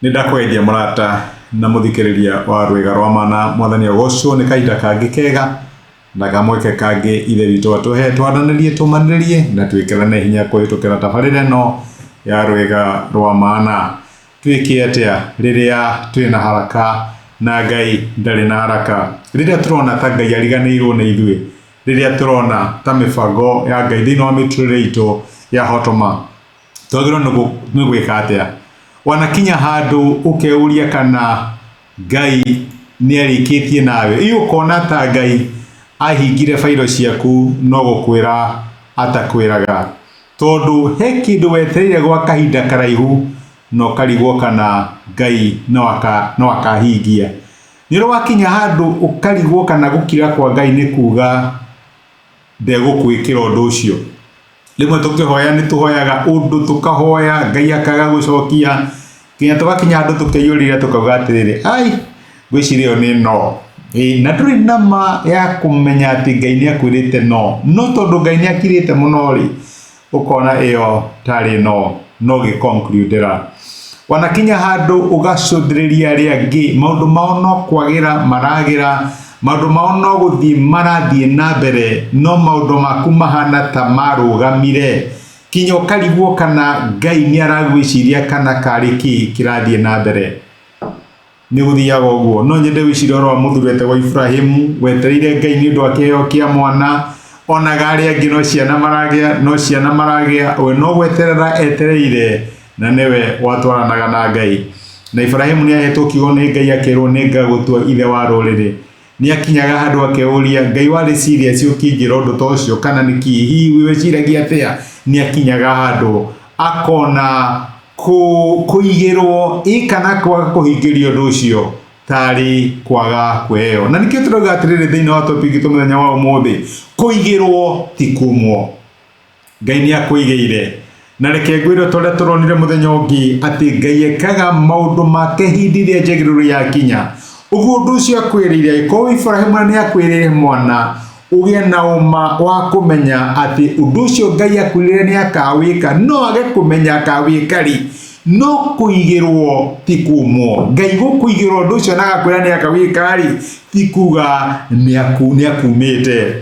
Nĩ ndakwendia mũrata na mũthikĩrĩria wa Rwĩga rwa Mana, Mwathani agocwo nĩ kahinda kangĩ kega na kamweke kangĩ Ithe witũ atũhe twaranĩrie, tũmanĩrĩrie na twĩkĩrane hinya kũhĩtũkĩra tabarĩra ĩno ya Rwĩga rwa Mana. Twĩke atĩa rĩrĩa twĩna haraka na Ngai ndarĩ na haraka? Rĩrĩa tũrona ta Ngai ariganĩirwo nĩ ithuĩ, rĩrĩa tũrona ta mĩbango ya Ngai thĩinĩ wa mĩtũrĩre itũ yahotoma, twagĩrĩirwo nĩ gwĩka atĩa? Wanakinya handũ ũkeuria kana Ngai nĩ arĩkĩtie nawe, ĩ ũkona ta Ngai ahingire bairo ciaku no gũkwĩra atakwĩraga, tondũ he kĩndũ wetereire gwa kahinda karaihu na ũkarigwo kana Ngai no akahingia. Nĩ ũrĩ wakinya handũ ũkarigwo kana gũkira kwa Ngai nĩ kuga ndegũkwĩkĩra ũndũ ũcio? Rĩmwe tũkĩhoya nĩ tũhoyaga ũndũ tũkahoya Ngai akaga gũcokia nginya tũgakinya handũ tũkeiyũrĩrĩra tũkauga atĩrĩrĩ, ai ngwĩciria ĩyo nĩ no. Ĩĩ, na ndũrĩ na ma ya kũmenya atĩ Ngai nĩ akwĩrĩte no, no tondũ Ngai nĩ akirĩte mũno rĩ, ũkona ĩyo tarĩ no, no gĩ-conclude-ĩra. Wanakinya handũ ũgacũthĩrĩria arĩa angĩ, maũndũ mao no kwagĩra maragĩra, maũndũ mao no gũthiĩ marathiĩ na mbere, no maũndũ maku mahana ta marũgamire, kinya ũkarigwo kana Ngai nĩ aragwĩciria kana karĩ kĩ kĩrathiĩ na mbere. Nĩ gũthiaga ũguo. No nyende wĩcirie ũhoro wa mũthuri wetagwo Iburahimu, wetereire Ngai nĩ ũndũ wa kĩheo kĩa mwana, onaga arĩa angĩ no ciana maragĩa, no ciana maragĩa, we no gweterera etereire, na nĩwe watwaranaga na Ngai. Na Iburahimu nĩ ahetwo kiugo nĩ Ngai akerwo nĩ ngagũtua ithe wa rũrĩrĩ. Nĩ akinyaga handũ akeyũria, Ngai warĩ serious ũkĩnjĩra ũndũ ta ũcio kana nĩ kĩ? Hihi weciragia atĩa? Nĩ akinyaga handũ akona kũigĩrwo ĩ kana kwaga kũhingĩrio ũndũ ũcio tarĩ kwaga kũheo. Na nĩkĩo tũrauga atĩrĩrĩ thĩinĩ wa topic itũ mũthenya wa ũmũthĩ, kũigĩrwo ti kumwo. Ngai nĩ akũigĩire. Na reke ngwĩre ta ũrĩa tũronire mũthenya ũngĩ atĩ Ngai ekaga maũndũ make hĩndĩ ĩrĩa njagĩrĩru yakinya. Ũguo ũndũ ũcio akwĩrĩire, angĩkorwo Iburahimu nĩ akwĩrĩire mwana, ũgĩe na ũma wa kũmenya atĩ ũndũ ũcio Ngai akwĩrĩire nĩ akawĩka, no age kũmenya akawĩka rĩ. No kũigĩrwo ti kumwo. Ngai gũkũigĩra ũndũ ũcio na agakwĩra nĩ akawĩka rĩ, ti kuga nĩ akumĩte.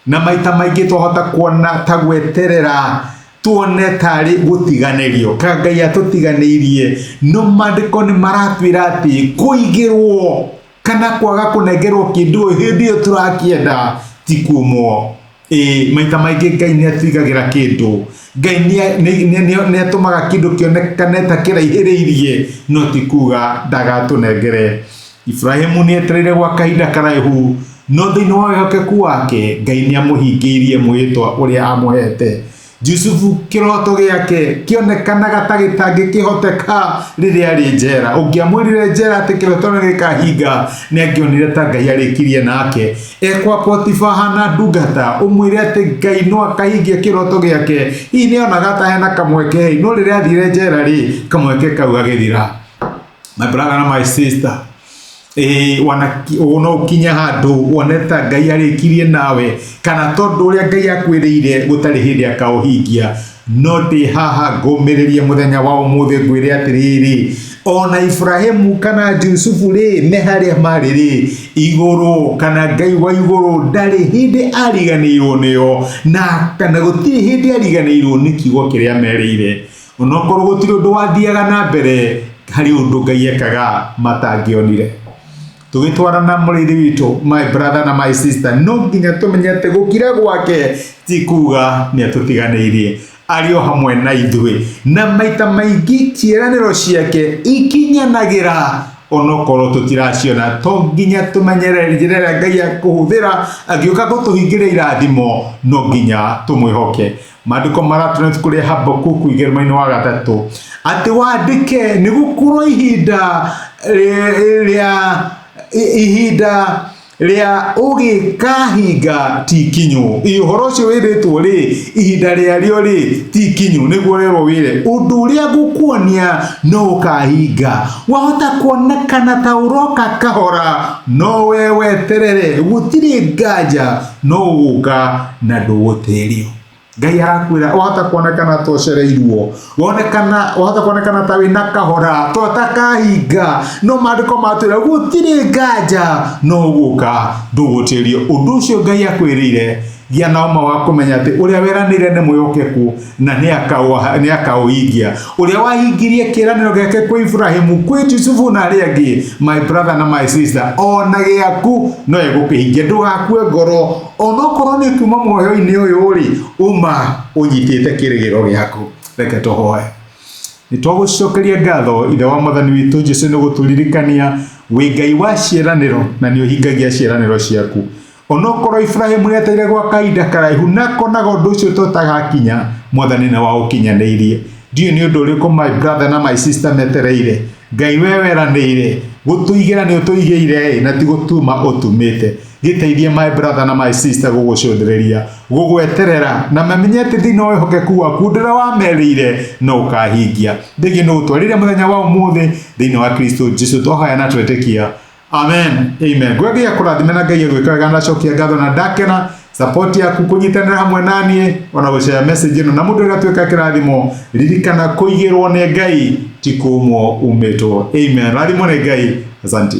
Na maita maingĩ twahota kuona ta gweterera tuone tarĩ gũtiganĩrio, ka Ngai atũtiganĩirie. No maandĩko nĩ maratwĩra atĩ kũigĩrwo kana kwaga kũnengerwo kĩndũ hĩndĩ ĩyo tũrakĩenda ti kumwo. Ĩĩ, maita maingĩ Ngai nĩ atũigagĩra kĩndũ. Ngai nĩ atũmaga kĩndũ kĩonekane ta kĩraihĩrĩirie, no ti kuga ndagatũnengere. Iburahimu nĩ etereire gwa kahinda karaihu, no thĩinĩ wa wĩhokeku wake, Ngai nĩ amũhingĩirie mwĩhĩtwa ũrĩa amũhete. Jusufu kĩroto gĩake kĩonekanaga ta gĩtangĩkĩhoteka rĩrĩa arĩ njera. Ũngĩamwĩrire njera atĩ kĩroto nĩ gĩkahinga, nĩ angĩonire ta Ngai arĩkirie nake. E kwa Potifa hana ndungata, ũmwĩre atĩ Ngai no akahingia kĩroto gĩake. Hihi nĩ onaga ta hena kamweke, no rĩrĩa athire njera rĩ, kamweke kau gagĩthira. My brother na my sister, ĩĩ no ũkinye handũ wone ta Ngai arĩkirie nawe, kana tondũ ũrĩa Ngai akwĩrĩire gũtarĩ hĩndĩ akaũhingia. No ndĩ haha ngũmĩrĩrie mũthenya wa ũmũthĩ ngwĩre atĩrĩrĩ, ona Iburahimu kana Jusufu rĩ, me harĩa marĩ rĩ, igũrũ kana Ngai wa igũrũ ndarĩ hĩndĩ ariganĩirwo nĩo, na kana gũtirĩ hĩndĩ ariganĩirwo nĩ kiugo kĩrĩa merĩire. Onokorwo gũtirĩ ũndũ wathiaga na mbere, harĩ ũndũ Ngai ekaga matangĩonire. Tũgĩtwarana mũrĩithi witũ, my brother na my sister, no nginya tũmenye atĩ gũkira gwake ti kuga nĩ atũtiganĩirie, arĩ o hamwe na ithuĩ, na maita maingĩ ciĩranĩro ciake ikinyanagĩra onokorwo tũtiraciona. To nginya tũmenyerere njĩra ĩrĩa Ngai akũhũthĩra agĩũka gũtũhingĩria irathimo, no nginya tũmwĩhoke. Maandĩko maratũra ibuku rĩa Habakuku igerema-inĩ wa gatatũ atĩ wandĩke nĩ gũkorwo ihinda rĩa ihinda rĩa ũgĩkahinga ti ikinyu. Ĩ ũhoro ũcio wĩrĩtwo rĩ, ihinda rĩarĩo rĩ ti ikinyu, nĩguo rerwo wĩre ũndũ ũrĩa ngũkuonia no ũkahinga. Wahota kuonekana ta ũroka kahora, no we weterere, gũtirĩ nganja no ũgũka na ndũgũtĩrio. Ngai arakwĩra wahota kuonekana ta ũcereirwo, wonekana wahota kuonekana ta wĩna kahora ta ũtakahinga, no maandĩko matwĩra gũtirĩ nganja no ũgũka ndũgũtĩrio. Ũndũ ũcio Ngai akwĩrĩire gĩa na ũma wa kũmenya atĩ ũrĩa weranĩire nĩ mwĩhokeku na nĩ akaũhingia. Ũrĩa wahingirie kĩĩranĩro gĩake kwĩ Iburahĩmu, kwĩ Jusufu na arĩa angĩ, my brother na my sister, ona gĩaku no egũkĩhingia. Ndũgakue ngoro onokorwo nĩ kuma muoyo-inĩ ũyũ rĩ, uma ũnyitĩte kĩrĩgĩrĩro gĩaku. Reke tũhoe. Nĩ twagũcokeria ngatho Ithe wa Mwathani witũ Jesu nĩ gũtũririkania wĩ Ngai wa ciĩranĩro na nĩ ũhingagia ciĩranĩro ciaku. Onokorwo Iburahĩmu nĩ etereire gwa kahinda karaihu na akonaga ũndũ ũcio ta ũtagakinya, Mwathani nĩ waũkinyanĩirie. Ndiũĩ nĩ ũndũ ũrĩkũ my brother na my sister metereire. Ngai we weranĩire gũtũigĩra nĩ ũtũigĩire ĩ, na ti gũtuma ũtumĩte. Gĩteithie my brother na my sister gũgũcũthĩrĩria, gũgweterera, na mamenye atĩ thĩinĩ wa wĩhokeku waku ũndũ ũrĩa wamerĩire no ũkahingia. Thengio nĩ gũtwarĩria mũthenya wa ũmũthĩ thĩinĩ wa Kristo Jesu twahoya na twetĩkia. Amen. Amen. Ngwe Ngai akũrathime na Ngai agwĩka wega ndacokia ngatho na ndakena support yaku kũnyitanĩra hamwe na niĩ ona gũshare message ĩno na mũndũ ũrĩa atuĩka kĩrathimo ririkana kũigĩrwo nĩ Ngai ti kũmwo umĩtwo. Amen. Rathimwo nĩ Ngai. Asante.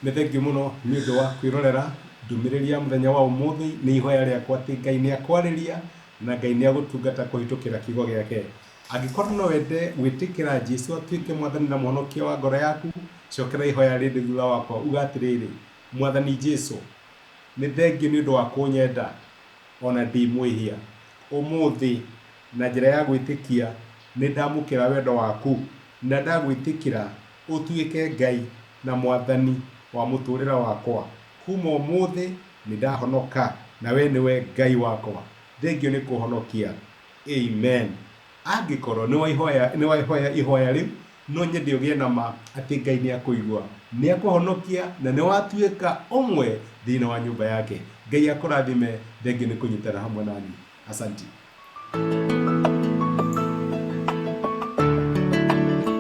Nĩ thengiũ mũno nĩ ũndũ wa kwĩrorera ndũmĩrĩri ya mũthenya wa ũmũthĩ. Nĩ ihoya rĩakwa atĩ Ngai nĩ akwarĩria na Ngai nĩ agũtungata kũhĩtũkĩra kiugo gĩake. Angĩkorwo no wende gwĩtĩkĩra Jesu atuĩke Mwathani na Mũhonokia wa ngoro yaku, cokera ihoya rĩrĩ thutha wakwa, uga atĩrĩrĩ, Mwathani Jesu, nĩ thengiũ nĩ ũndũ wa kũnyenda o na ndĩ mwĩhia. Ũmũthĩ, na njĩra ya gwĩtĩkia, nĩ ndamũkĩra wendo waku na ndagwĩtĩkĩra ũtuĩke Ngai na Mwathani wa mũtũrĩre wakwa. Kuma ũmũthĩ nĩ ndahonoka na wee nĩwe Ngai wakwa. Thengiũ nĩ kũhonokia. Amen. Angĩkorwo nĩ wahoya ihoya rĩu, no nyende ũgĩe na ma atĩ Ngai nĩ akũigua, nĩ akũhonokia na nĩ watuĩka ũmwe thĩinĩ wa nyũmba yake. Ngai akũrathime, thengiũ nĩ kũnyitana hamwe naniĩ. Asanti.